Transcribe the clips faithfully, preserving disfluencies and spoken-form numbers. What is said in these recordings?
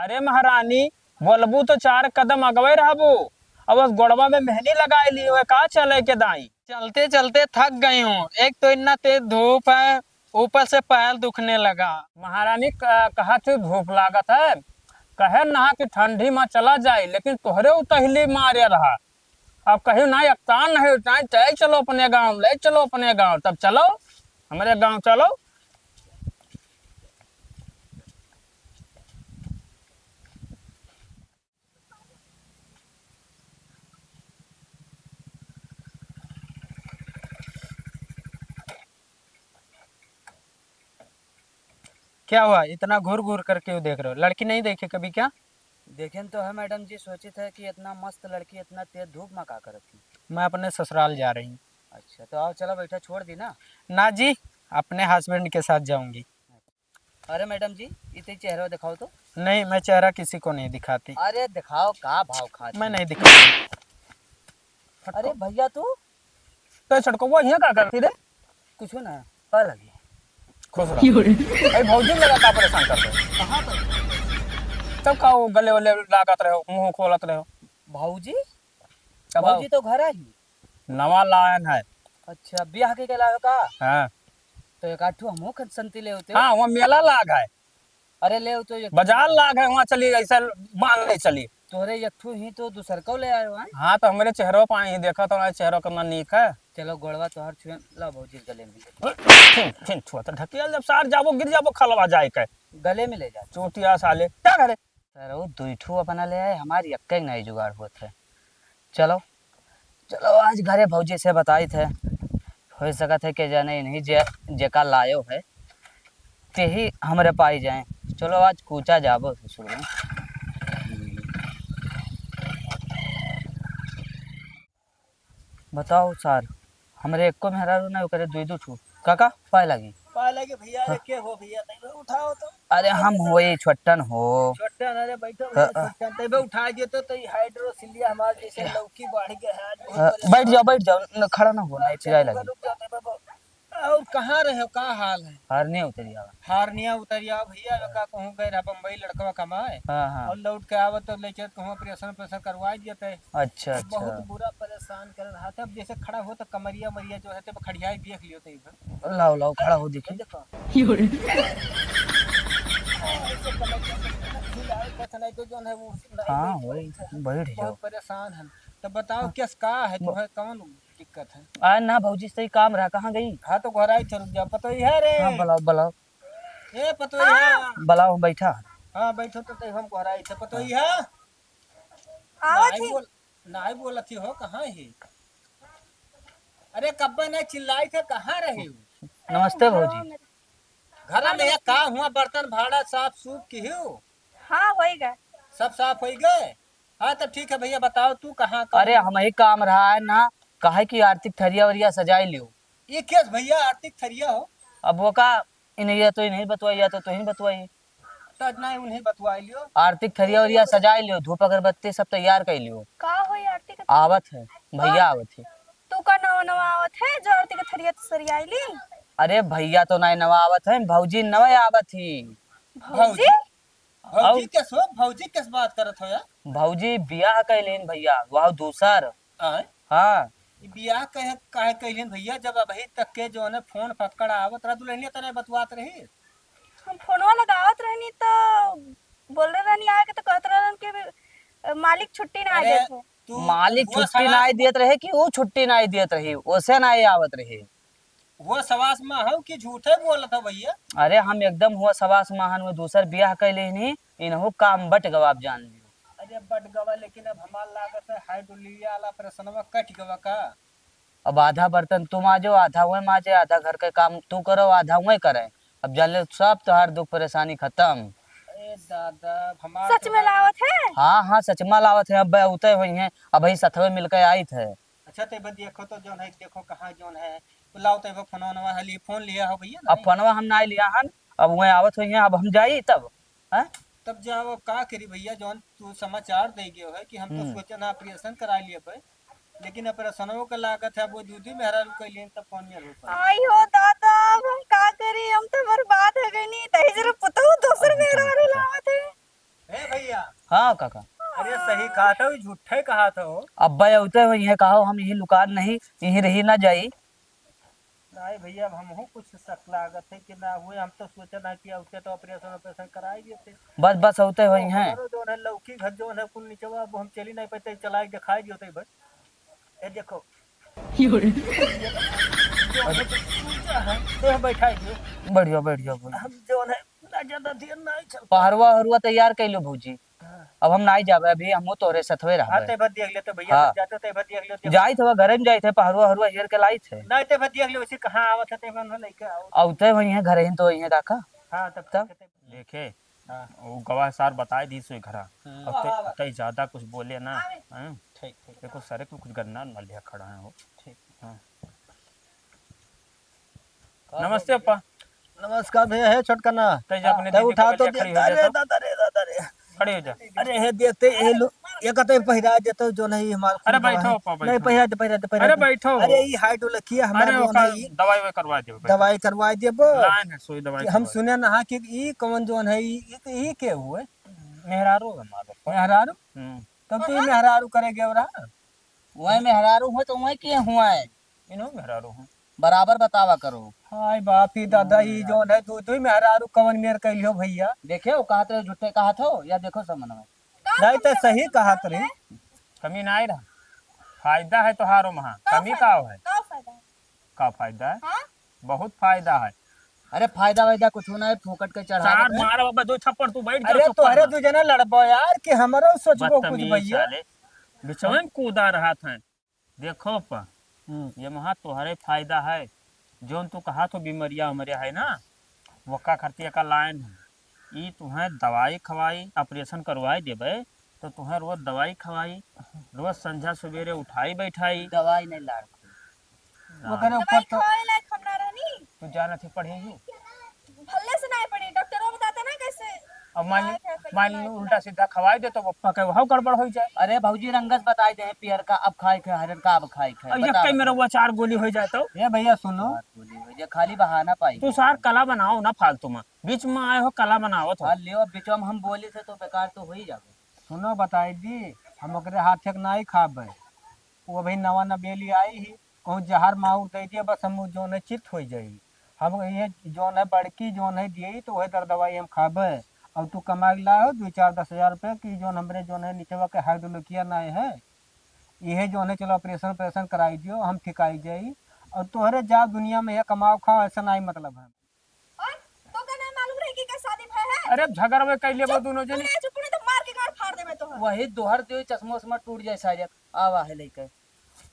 अरे महारानी, बोलबू तो चार कदम अगवे रहबू। अब बस गोड़वा में मेहंदी लगाए ली हुए, का चले के दाई? चलते चलते थक गई हूँ। एक तो इतना तेज धूप है, ऊपर से पैर दुखने लगा। महारानी क-, कहा थी धूप लागत है, कहे ना कि ठंडी में चला जाए, लेकिन तोहरे उतहली मारे रहा। अब कहीं ना एकतान नहीं उठाए, चलो अपने गाँव, ले चलो अपने गाँव, तब चलो हमरे गाँव चलो। क्या हुआ, इतना घूर घूर कर क्यों देख रहे हो? लड़की नहीं देखे कभी क्या? देखेन तो है मैडम जी, सोचित है कि इतना मस्त लड़की इतना तेज धूप में का करत ही? मैं अपने ससुराल जा रही हूँ। अच्छा, तो आओ, चलो बैठा, छोड़ दी ना। ना जी, अपने हस्बैंड के साथ जाऊंगी। अरे मैडम जी, इतनी चेहरा दिखाओ तो। नहीं, मैं चेहरा किसी को नहीं दिखाती। अरे दिखाओ, का भाव खाती? मैं नहीं दिखाती। अरे भैया तू। तो छटकवा यहाँ का करती रे? कुछ ना, का लगी? खुश रहो। अरे भौजी लगा का परेशान कर दो? कहाँ पर? तब का वो गले वले लागत रहो, मुंह खोलत रहो? भौजी? तब भौजी तो घर आई। नवा लायन है। अच्छा, ब्याह के लायो का? हाँ। तो एक आठू हमहू खन संती ले होते। हाँ, वहाँ मेला लाग है। अरे ले तो एक बाजार लाग है, वहाँ चली, ऐसा मान ले चली। तोरे एक ठू ही तो दूसर को ले आयो है। हाँ, तो हमरे चेहरो पे आई, देखा तो ना चेहरो कितना नीक है। चलो गोड़वा तोहर छुए, ला भौजी गले में। फिन, फिन छुआ तो ढकेल, जब सार जाबो गिर जाबो खलवा जाए के। गले में ले जा। चोटिया साले, क्या करे? सर, वो दुई ठू अपना ले आए, हमारी यक्का ही नहीं जुगाड़ होत है। चलो, चलो आज घरे भौजी से बताई थे, हो सकत है कि जाने इन्हीं जे, जेका लायो है, ते ही हमरे पाई जाए। चलो आज कूचा जाबो ससुर में। बताओ सर, हमरे एको मेहरारू ना, ओकरे दुई दू ठू। काका, पाए लागी। पाए लागी भैया, अरे हाँ। के हो भैया, तैबे उठाओ तो। अरे हम होई छोटन हो। छोटन, अरे बैठो हाँ, भैया, हाँ। छोटन, तैबे उठा दियो तो, तो ई हाइड्रोसीलिया हमार जैसे हाँ। लौकी बढ़ गया है आज, बहुत हाँ, परेशान। बैठ जाओ, बैठ जाओ, न, खड़ा ना हो, नहीं, अरे, चिल्लाए तैबे लगी। रुक जाओ, तैबे ब-, और कहाँ रहे हो, का हाल है? हारनिया उतरिया। हारनिया उतरिया भैया, हाँ। का कहूँ गए रहा बम्बई लड़कवा कमाए, हाँ, हाँ। और लौट के आवत तो ले चलत कहूँ ऑपरेशन ऑपरेशन करवाए दिया तय। अच्छा, अच्छा। बहुत बुरा परेशान कर रहा था। अब जैसे खड़ा हो तो कमरिया मरिया जो है तो खड़ियाई देख लियो तो इधर। लाओ, लाओ, खड़ा हो देखी। देखो। यो रे। ऐसे कमरिया में हिलाए, कुछ नहीं तो जो है वो नहीं हाँ, बैठ वही, पाई। बैठ जाओ। बहुत परेशान है। तो बताओ हाँ। कैस का है, ब- तुम्हें कौन दिक्कत है? आ ना भौजी से ही काम रहा, कहाँ गई? हाँ तो घर आई थे, रुक जाओ, पतोहिया रे। हाँ, बुलाओ, बुलाओ। ए पतोहिया। हाँ। बुलाओ, हम बैठा। हाँ, बैठो तो तै हम घर आई थे, पतोहिया। आवत नाई ही। बोल, नाई बोलत ही हो, कहाँ ही? अरे कब्बे नहीं चिल्लाई थे, कहाँ रही हो? नमस्ते भौजी। घर में का हुआ, बर्तन भाड़ा साफ सूफ की हो? हाँ, होई गए। सब साफ होई गए? हाँ, तो ठीक है भैया, बताओ तू कहाँ, कौन? अरे, हम ही काम रहा है ना, काहे कि आरती क थरिया वरिया सजाई लियो। ये केस भैया, आरती क थरिया हो? अब वो का, इन्हें या तो इन्हें बतवाई, या तो तुहिन बतवाई। तो इतना ही उन्हें बतवाई लियो। आरती क थरिया वरिया सजाई लियो, धूप अगरबत्ती सब तैयार कर लियो। का होई आरती क? आवत है, भैया हाँ। आवत है। तू का नवा नवा आवत है, जो आरती क थरिया तो सरियाई ली? अरे, भैया तो नहीं नवा आवत है, भौजी नवे आवत ही। भौजी? भौजी? भौजी अउ- कैस हो? भौजी कैस बात करत हो यार? भौजी बियाह कैलीन भैया, वह दूसर। आय? हाँ। ई बियाह कहे, काहे कैलीन भैया, जब अभी तक के जो है फोन फक्कड़ आवत रहा, दुल्हनिया तने बतवात रही? हम फोनवा लगावत रहनी तो बोल रहे रहनी आए के तो कहत रहन कि अ, मालिक छुट्टी ना अरे, देत है। तू मालिक वो छुट्टी सवास ना देत रहे कि वो छुट्टी ना देत रही, ओसे ना आवत रही। वो सवास में हो कि झूठे बोलत हो भैया? अरे हम एकदम हुआ सवास में हन, वो दूसर बियाह कैले ही नहीं, इनहु काम बट गवा, आप जान लियो। अरे बट गवा, लेकिन अब हमार लागत है हाइड्रोलिया वाला ऑपरेशनवा कट गवा का? अब आधा बर्तन तू माजो, आधा वह माजे, आधा घर के काम तू करो, आधा वह करे। अब जान ले सब तोहार दुख परेशानी खत्म। ए दादा, अब हमार सच तो में लावत है? हाँ, हाँ, सच में लावत है। अब उतय हुई हैं, अब ही सथवे मिलके आइत है। अच्छा, तो बस देखो तो जौन है, देखो कहाँ जौन है, बुलाओ तो वो फोन वनवा है, लिए फोन लिया हो भैया ना? अब फोनवा हम ना लिया हन, अब वह आवत हुई हैं, अब हम जाई तब, हैं? तब जाओ, का करी भैया, जौन तू समाचार दे गयो है कि हम तो हम्म। सोचे ना ऑपरेशन करा लिए भाई, लेकिन ऑपरेशनों के लागत है, वो दूधी मेहरारू कैलियन तब कौन मेहरारू पाई? आई हो दादा, अब हम का करी, हम तो बर्बाद हो गई नी, तही जरा पुतहु दोसर अब हम मेहरारू का लावत है। ए भाई, हाँ काका। अरे सही कहा था, वो झूठे कहा था हो। अब्बा अउते होइहैं, कहा हम यहीं लुकान नहीं, यहीं रही ना जाई। नहीं भैया, अब हमहू कुछ शक लागत है कि ना हुए, हम तो सोचा ना कि अउते तो operation operation कराई देते। बस, बस अउते होइहैं। हमरो जौन है लौकी घर जौन है कुल निचवा, अब हम चली नहीं पाते, चला के दिखाई दियो तो भाई। ये देखो। यो रे। जौन है तो सूजा है, देह बैठाई दियो। बढ़िया, बढ़िया, बढ़िया। हम जौन है ना ज्यादा देर नहीं चल। पहरुआ हरुआ तैयार कर लो भौजी। हाँ। अब हम नाई जाबे, अभी हमहू तोहरे सथवे रहबे। हाँ, ते भर देख ले तो भैया, हाँ। जब जाते ते भर देख ले, देख। जाइत हवा, घरे में जाइत है, पहरुआ हरुआ हेर के लाइत है। नहीं, ते भर देख ले, वैसे कहाँ आवत है, ते भर न लेके आओ। अउते होइहैं, घरे ही तो होइहैं काका। हाँ, तब तब? ठीक है, ते देखे, हाँ। वो गवाह सार बताए दी सोई घरा। हम्म। अब ते, हाँ, हाँ। ते ज्यादा कुछ बोले ना, आवे। हैं? ठीक, ठीक। देखो, सड़क में कुछ गन्ना उन्ना लिया खड़ा है वो। ठीक। हाँ। नमस्ते अप्पा। नमस्कार भैया, हे छोटकना। तै जा अपने ते दीदी उठा के तो ले, खड़ी हो जा अरे तो। दादा रे, दादा रे। खड़ी हो जा। अरे हे देखते, हे लो, ये कहते पहिरा देते जो नहीं हमार अरे खून बैठो गवाह है। अप्पा, नहीं, बैठो। पहिरा दे, पहिरा दे, पहिरा अरे दे। बैठो। अरे ई हाइड्रोलकिया हमार अरे जो ओका नहीं, दवाई वाई करवा देबो, बैठो। दवाई करवा देबो। लाइन है, सुई दवाई कि हम करवा सुने ना कि ई कौन जोन है, ई, ई, ई के हुए? मेहरारू है हमार अप्पा। मेहरारू? हम्म। तब तो ई मेहरारू करे गए रहा। वही मेहरारू हो तो वही के हुआ है। इन्हों मेहरारू हो। बराबर बतावा करो। हाय बाप ही दादा, ई जौन है, दू, दू मेहरारू कवन मेर कैलियो भैया। देखे, वो कहत रहे, झूठे कहत हो, या देखो समनवा। नहीं तो सही कहत रही। कमी ना आई रहा। फायदा है तोहारो महा। का कमी फायदा? का है? का फायदा है? का फायदा है? हाँ? बहुत फायदा है। अरे फायदा वायदा कुछ ना है, फोकट के चढ़ा चार रहे। मार बाबा, दो थप्पड़, तू बैठ जा अरे चुप तोहरे कर। दू जना लड़बो यार, कि हमरो सोचबो कुछ बदतमीज भैया। साले, बिचवे में कूदा रहत है। देखो अप्पा, हम्म। ये महा तोहरे फायदा है, जौन तू कहा तो बीमरिया उमरिया है ना, वक्का खरतिया का लाइन है। ई तुहें दवाई खवाई, operation करवाई देबे, तो तुहें रोज दवाई खवाई, रोज संझा सुबेरे उठाई बैठाई। दवाई नहीं लाड़। हाँ। ओकरे ऊपर दवाई तो खवाए लायक हम ना रहनी। तू जानत ही पढ़ी ही। भल्ले से नहीं पड़ी, डॉक्टरो बताता ना कैसे अब मान ली, क्या है, कैसे मान ली नहीं उल्टा खाना। सीधा खवाई दे तो अप्पा के वहाँ गड़बड़ हो जाए। अरे भौजी रंगस बताई दे, पियर का अब खाए खे, हरियर का अब खाए खे, अब एक बताओ। कई मेरा वो चार गोली हो जाए तो? ए भैया सुनो। चार गोली हो जाए, खाली बहाना पाई। तू सार कला बनाओ ना फालतू में, बीच में आए हो कला बनावत हो। हाँ, लियो, अब बीच में हम बोली थे तो बेकार तो हो ही जाबे। सुनो बताई दी, हम ओकरे हाथे के नाई खाबे। वो अभी नवा नबेली आई ही, कहूँ जहर माहुर दे दिया, बस हम जौन है चित्त हो जाई। हम ये जौन है बड़की जौन है दिए तो वही दर दवाई हम खाबे। और तू कमा के लाओ दो चार दस हजार रुपया की जौन हमरे जौन है निचवा के हाइड्रोलकिया ना है, इहे जौन है चलो operation operation कराई दियो, हम ठिकाई जाई। और तोहरे जाओ दुनिया में ये कमाओ खाओ, ऐसा नहीं मतलब है। और तो का ना मालूम रहे कि का शादी भय है? अरे झगड़वे कैले वो दोनों जने। तू ना चुप रहे तो मार के गाड़ फाड़ देबे तोहर। वही दोहर दे चश्मा उश्मा टूट जाए सारे। आवा है लेके।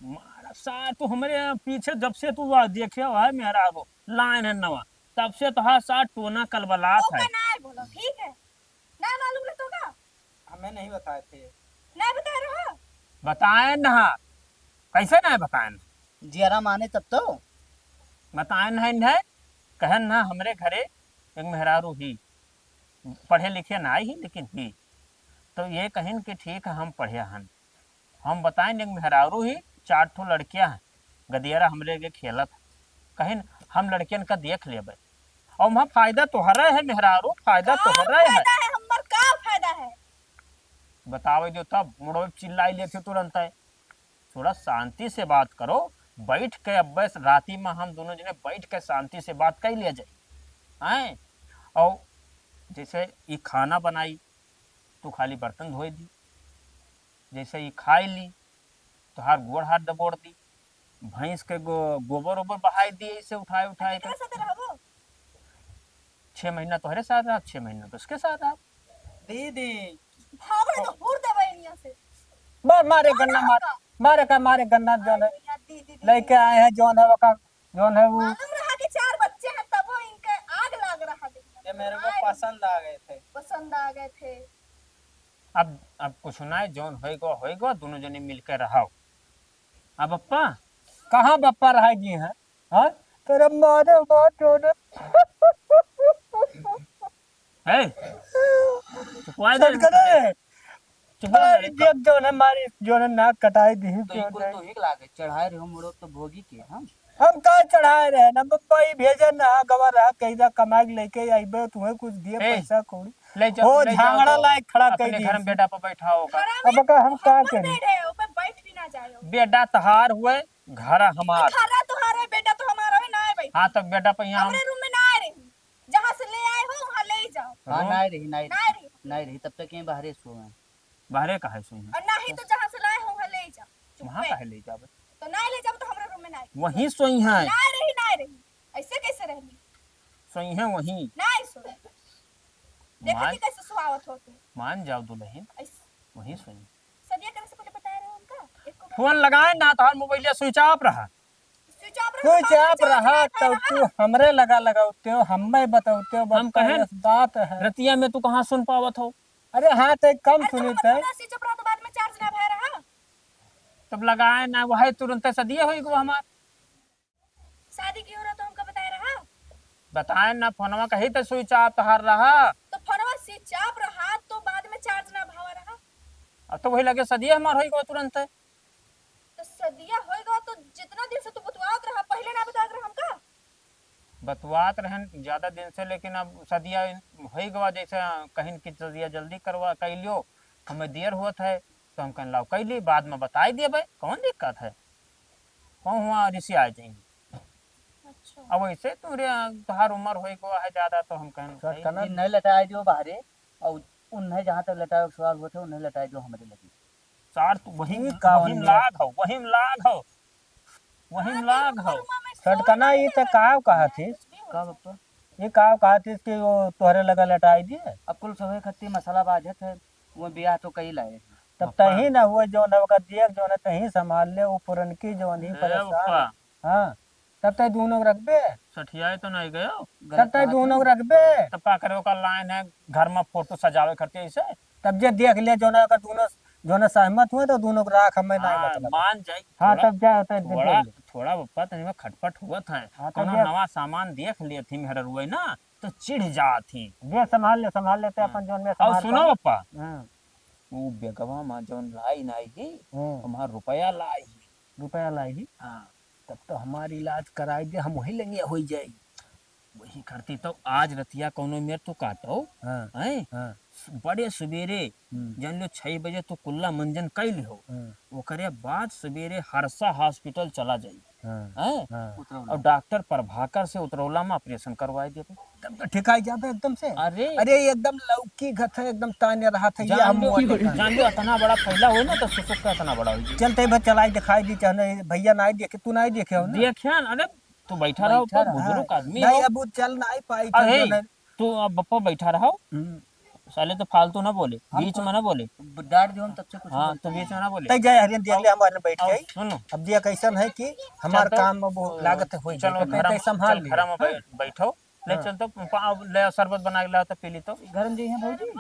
मारा सार तू हमरे पीछे जब से तू वा देखे हुआ है मेहरारू लाइन है नवा, तब से तोहार सार टोना कलबलात तो है। का ना बोलो, ठीक है? ना मालूम रहे तो का? हमें नहीं बताए थे। नहीं बताए रहो? बताए ना। कैसे नहीं बताए? जियरा माने तब तो। बताए ना, नहीं। कहन ना हमरे घरे एक मेहरारू ही, पढ़े लिखे ना ही, लेकिन ही। तो ये कहिन कि ठीक है, हम पढ़े हन। हम बताइन, एक मेहरारू ही, चार ठो लड़कियां हैं, गदियरा हमरे के खेलत हैं। कहिन, हम लड़कियन का देख लेबे। और वहाँ फायदा तोहरा है मेहरारू, फायदा का तोहरा है। फायदा है, हमर का फायदा है? बतावे जो तब, मुड़वे चिल्लाई लेते तुरंत है। थोड़ा शांति से बात करो, बैठ के अब्बे से राती में हम दोनों जने बैठ के शांति से बात कर लिया जाए। हैं? और जैसे ई खाना बनाई, तू खाली बर्तन धोए दी, जैसे ई खाई ली, तोहार गोड़ हाथ दबोड़ दी, भैंस के गो-, गोबर ओबर बहाई दी, ऐसे उठाए उठाए के। केकरा साथे रहबो? छह महीना तोहरे साथ रहा, छह महीना तो उसके साथ रहा। दीदी। भागो नहीं तो हुर देबे इनिया से। मार, मारे मार गन्ना, मार। मारे का, मारे गन्ना जो है। अरे यार, दीदी, दीदी। लेके आए हैं जो है, वो का, जो है वो। मालूम रहा कि चार बच्चे हैं, तब वो इनके आग लाग रहा देखने ये में। मेरे को आए। पसंद आ गए थे। पसंद आ गए थे। अब, अब कुछ ना है, जौन होइगो, होइगो, दोनों जने मिलके रहो। अब बप्पा? कहाँ बप्पा रह गए हैं? हाँ? तेरा मारे मार जो है। ए, चुपवा दे। चुप कर दे। चुप कर अरे, दे। देख जो है मारी, जो है नाक कटाई दी, तो जो इनको है। तो ही लागे, चढ़ाए रहो मुड़ो तो भोगी के, हाँ? हम का चढ़ाए रहे ना बप्पा, ई भेजे ना गवा रहा, कहीं जा कमाई के लेके आइबे, तुम्हें कुछ दिए ए, पैसा कौड़ी। ले जा, हो, ले जाओ झांगड़ा तो लायक खड़ा अपने कर दिए घर में से। बेटा पर बैठाओ का। अब का हम का करी? बेटा तहार हुए, घर हमार। घर तोहार है, बेटा तो हमारा है, ना है भाई। हाँ, तो बेटा पर यहाँ हम हमरे रूम में ना रही, जहाँ से ले आए हो वहाँ ले ही जाओ। हाँ, रूम? ना रही, ना ना रही, रही। ना रही, तब तक यहीं बाहरे सोए हैं। बाहरे काहे सोई हैं? और ना ही तो जहाँ से लाए हो वहाँ ले ही जाओ। चुप वहाँ पे। काहे ले जाबे? तो ना ले जाओ तो हमरे रूम में ना। वहीं सोई हैं। ना रही, ना रही। ऐसे कैसे रहली? सोई हैं वहीं। ना ही सोई। देखा मान, कि कैसे सुहावत हो तू। मान जाओ दुल्हन। ऐसे। वहीं सोई। सदिया करे से पहले बताए रहे हमका? एको बार। फोन लगाए ना, तोहार मोबाइल switch off रहा। Switch off रहा, switch off रहा, तो तू हमरे लगा लगाते हो, हमें बताते हो, हम कहें, बात है। रतिया में तू कहाँ सुन पावत हो? अरे हाँ, तो कम अरे, तो सुनी हमर थे। फोन switch off रहा, तो बाद में charge ना भय रहा। तब लगाए ना, वही तुरंत सदिया होई गो हमार। शादी की हो रहा तो हमका बताए रहा? बताए ना, फोनवा कहीं तो switch off तोहार रहा। तो फोनवा switch off रहा, तो बाद में charge ना भावा रहा। अब तो वही लगे सदिया हमार होई गो तुरंत। तो सदिया होई गवा तो जितना दिन से तू बतुआत रहा, पहिले ना बतुआत रहा हमका? बतुआत रहन ज्यादा दिन से, लेकिन अब सदिया होई गवा, जैसे कहिन कि सदिया जल्दी करवा, कइ लियो, हमें देर होत है, तो हम कहन लाओ कइ ली, बाद में बताई देबे, कौन दिक्कत है, कौन हुआ रिसी आ जाएंगे। अच्छा। अब वैसे तोरे, तोहार उम्र होई गवा है ज्यादा, तो हम कहन सटकना। नहीं लटाए दियो बाहरे, और उन्हें जहाँ तक लटाए के सवाल होत है, उन्हें लटाए दियो हमरे लगे। सार तू वही, ई का वही में होने? लाग हो, वही में लाग हो, वही में लाग हो। सटकना ई त का कहा थी? का बप्पा? ये का कहा थी कि वो तोहरे लगा लटाई दिए? अब कुल सभे खत्ती मसाला बाझत है, वो बियाह तो कई लाए। तब बप्पा। तही ना हुए जौन है, ओकर दिया जौन है, तही संभाल ले, वो पुरनकी जौन ही ए परेशान। बप्पा। हाँ। तब तय दोनों रखबे। सठियाए तो नहीं गयो। तब तय दोनों रखबे। तब का करे, ओकर लाइन है, घर में फोटो सजावे करते ऐसे। तब जे देख ले, जौन है ओकर दोनों, जौन सहमत हुए तो दोनों को राख, हमें नहीं हाँ, मतलब। मान जाई। हाँ, थोड़ा, तब जा, तब देख थोड़ा, ले। थोड़ा बप्पा तनी में खटपट हुआ था। हाँ, तब कोनो देख। नवा सामान देख लिए थी मेहररुआ ना, तो चिढ़ जात थी। दे, संभाल ले, संभाल लेते हाँ। अपन जौन में और संभाल सुनो पाए। बप्पा, हाँ। वो बेगवा में जौन लाई नाई ही, हाँ। हमार रुपया लाई ही। रुपया लाई ही? हाँ। तब तो हमार इलाज कराई दे, हम वही लंगिया होई जाई। वही करती तो आज रतिया कौनो मेर तू काटो, हाँ। हैं? हाँ। बड़े सुबेरे, हम्म। जान लो छह बजे तू कुल्ला मंजन कई लिहो। हाँ। ओकरे बाद सुबेरे हरसा hospital चला जाई। हाँ, हैं? हाँ। उतरौला। और डॉक्टर प्रभाकर से उतरौला में operation करवाए देबे। तब तो ठीक आई जाबे एकदम से। अरे। अरे, एकदम लौकी घत है, एकदम ताने रहा था, ये जान हम लो, मोटे खान। जान लो, इतना बड़ा फैला हो ना, तो सुसुक का इतना बड़ा हो जाए। चलते भाई, चलाई दिखाई दी, चाहे नहीं, भैया नहीं देखे, तू नहीं देखे हो ना? देखे हैं, अरे, तू बैठा रहो, बैठा तो रहा। बुजुर्ग आदमी नहीं, हो। अब वो चल नहीं पाई था, अरे, जो नहीं। तू अब बप्पा बैठा रहो। हम्म। साले तो फालतू ना बोले, हम बीच तो में ना बोले। ब-, डांट दियो हम तब से कुछ हाँ, बोलते तू बीच में ना बोले। तै जाए हरियन दिया और, ले हमारे बैठ और गई। सुनो। अब दिया कैसन है कि हमार चल तो, काम अब वो अ, लागत है होई चलो गई। घर तै में, संभाल चल लियो। घर में हाँ। बै-, बैठो। ले हाँ। चल तो पा-, ले शरबत बना के लाओ तो पी ली तो। घर में जइहे भौजी।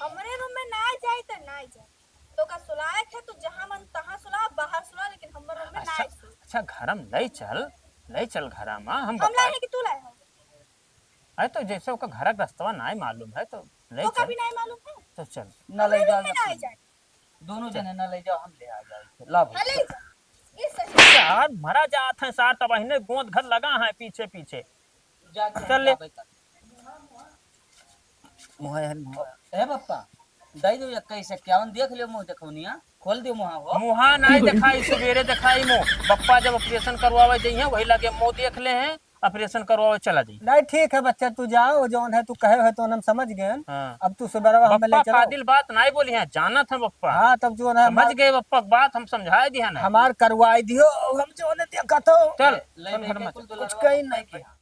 हमरे रूम में ना जाए तो ना जाए। तो का सुलाए थे तो जहाँ मन तहाँ सुला, बाहर सुला, लेकिन हमर रूम में अच्छा, ना सुला। अच्छा घर में ले चल, ले चल घर में हम हम बताए। लाए हैं कि तू लाए हो? अरे तो जैसे ओकर घर के रस्तवा नाय मालूम है तो ले तो चल। कभी नाय मालूम है? तो चल। ना ले जाओ, ना जाए। दोनों जने ना ले जाओ, हम ले आ जाए। ला भाई। हाँ, ले जा। ये सही। यार मरा जात है सार, तब अहिने गोंद घर लगा है पीछे पीछे। जा, जा, चल ले। जा भाई, कर। मुहा यार, मुहा। ए बप्पा, दई दो इक्कीस इक्यावन, देख लियो मुँह देखौनिया, खोल दियो मुँहा हो। मुँहा नाय देखाई, सुबेरे देखाई मुँह। बप्पा जब operation करवावे जइहे, वही लगे मुँह देख ले हैं, operation करवावे चला जाई। नहीं, ठीक है बच्चा, तू जाओ, जौन है तू कहे है तो हम समझ गए। हाँ। अब तू सुबेरवा हमें ले बप्पा चलो। फादिल बात नाय बोली है, जानत है बप्पा। हाँ, तब जो है समझ हमार गए बप्पा, बात हम समझाए दिया ना। हमार करवाई दियो, हम जौन है देखा तो। चल, ले, चल ले, घर में बिल्कुल चल। दुल्हनवा कुछ कहीं नहीं किया।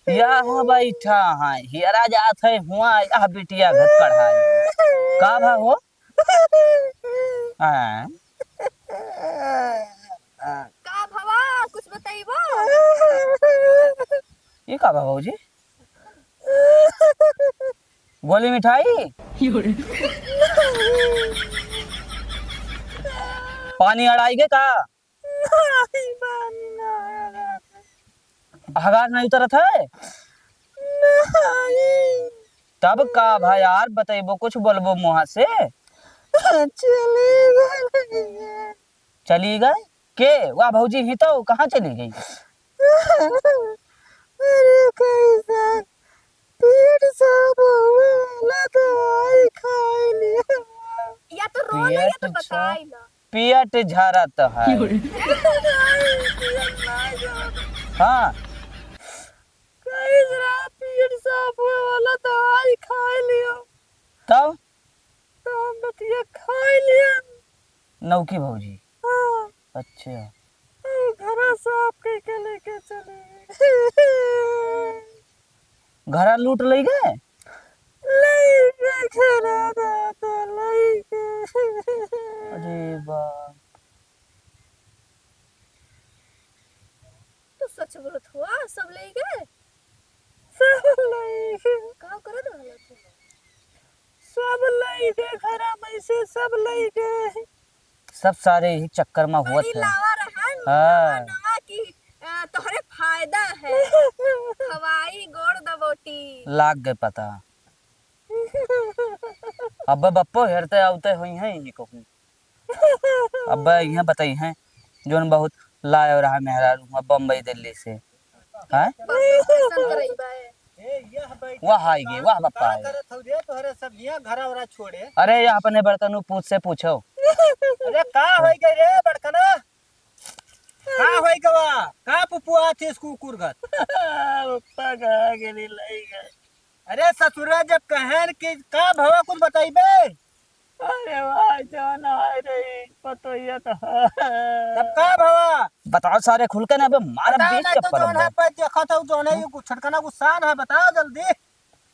यह बैठा है, हियरा जात है हुआ, यह बिटिया घट कढ़ाई। का भा हो? हाँ। का भवा, कुछ बतइबो? ये का भा भौजी? गोली मिठाई? पानी अड़ाई के का? हगार नहीं उतरत है? तब का भा यार, बतइबो कुछ, बोलबो मुँहा से? चली गई। चली गई? के? वाह भौजी, ही तो कहाँ चली गई? अरे कैसा पेट साफ होवे वाला दवाई खाए लिया। या तो रो ना, या तो पेट सा-, बताई ना। पेट झरत है। हाँ। कई जरा पेट साफ होवे वाला दवाई खाए लिया। तब? तो हम बतिया खाए लिया। नौकी भौजी? हाँ। अच्छा। तो घरा साफ कई के लेके चली गई। घरा लूट लई गए? लई गए घरा दादा, लई गए। अरे बाप। तू सच बोलत हुआ, सब लई गए? सब लई गए। का करत रहला तू? सब लई गए, घरा में से सब लई गए। सब सारे यही चक्कर में हुआ बड़ी थे। लावा रहन, हाँ। नवा नवा की, अ, तोहरे फायदा है। खवाई गोड़ दबोटी। लाग गए पता। अब बप्पो हेरते आवते होई हैं इन्हीं कहूँ। अब इहाँ बताई हैं, जोन बहुत लाए रहा मेहरारू हुआ बम्बई दिल्ली से। हैं? कैसन करई बा? ए, यह बैठक वह आई गई, वह बप्पा का आए। करत हौ रे, तोहरे सब हियाँ घरा वरा छोड़े? अरे, यह अपने बड़कनू पूत से पूछो। अरे, का होई गई रे बड़कना? का होई गवा? का पुपुआ थिस कुकुर गत? पप्पा कहाँ के नहीं लाई गए? अरे ससुरा, जब कहन कि का भवा कुछ बताइबे? अरे वाह, जान आए रही, पतोहिया तो है। तब का भवा? बताओ सारे खुल के ना, अबे मार बताओ बीच ना, तो चप्पल जौन है, अंदर। पर देखा था, जौन है, ये कुछ छटकना गुस्सान है, बताओ जल्दी।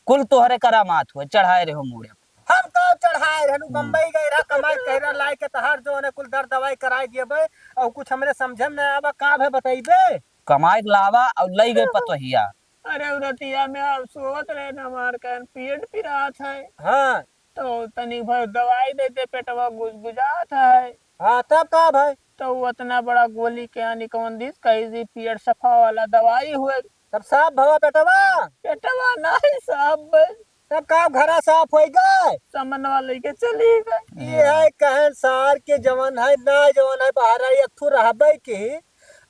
कुल तोहरे करामात हुए, चढ़ाए रहो मूड़े। हम तो चढ़ाए रहनु, हम्म। बम्बई गए रहा, कमाई कह रहा, लाए के तहार जौन है, कुल दर दवाई कराए दिए बे, और कुछ हमरे समझे में ना आवा, का भे बताइबे? कमाई के लावा और लई गए पतोहिया। अरे, उ रतिया में आप सोवत रहे न, हमार कहन पेट पिरात है। हाँ। तो तनी भर दवाई दे दे, पेटवा गुजगुजात है। हाँ, तब का भाई? तो उ अतना बड़ा गोली के आनी कौन दिस, कही जी पेट सफा वाला दवाई हुए। तब साफ भवा पेटवा? पेटवा नाही साफ बे। तब का घरा साफ होई गए? समनवा लेके चली गए। ये है कहन सार के जवन है, ना जवन है, बाहर आई, एक ठो रहबे की,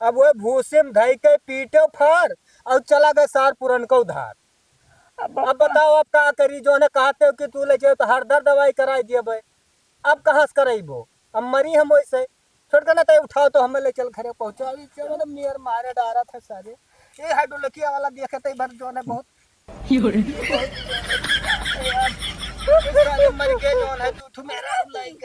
अब वो भूसे में धई के पीटे फार, और चला गए सार पुरनको धार। अब अब बताओ, अब का करी, जौन कहते हो कि तू ले जाओ तो हर दर दवाई कराई दिए बे, अब कहाँ से कराइबो? अब मरी हम वैसे। छोटकना, तय उठाओ तो हमें ले चल घरे पहुँचाओ। ये चल, मतलब नियर मारे डारा था सारे। ये है डुलकिया वाला देखे तय भर जौन है बहुत। सारे मर गए जौन है, तू, तू मेरा लाइक।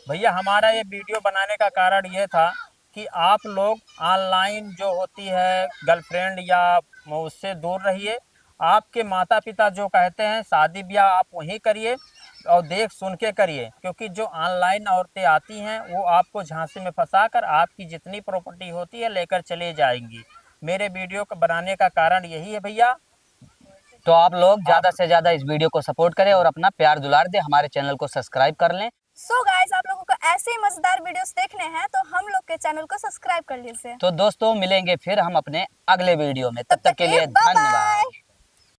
भैया, हमारा ये वीडियो बनाने का कारण ये था कि आप लोग ऑनलाइन जो होती है गर्लफ्रेंड या उससे दूर रहिए। आपके माता पिता जो कहते हैं शादी ब्याह आप वहीं करिए और देख सुन के करिए, क्योंकि जो ऑनलाइन औरतें आती हैं वो आपको झांसे में फंसा कर आपकी जितनी प्रॉपर्टी होती है लेकर चले जाएंगी। मेरे वीडियो को बनाने का कारण यही है भैया। तो आप लोग ज्यादा से ज्यादा इस वीडियो को सपोर्ट करें और अपना प्यार दुलार दें, हमारे चैनल को सब्सक्राइब कर लें। सो गाइस, आप लोगों को ऐसे ही मजेदार वीडियोस देखने हैं तो हम लोग के चैनल को सब्सक्राइब कर लीजिए। तो दोस्तों, मिलेंगे फिर हम अपने अगले वीडियो में। तब तक के लिए धन्यवाद।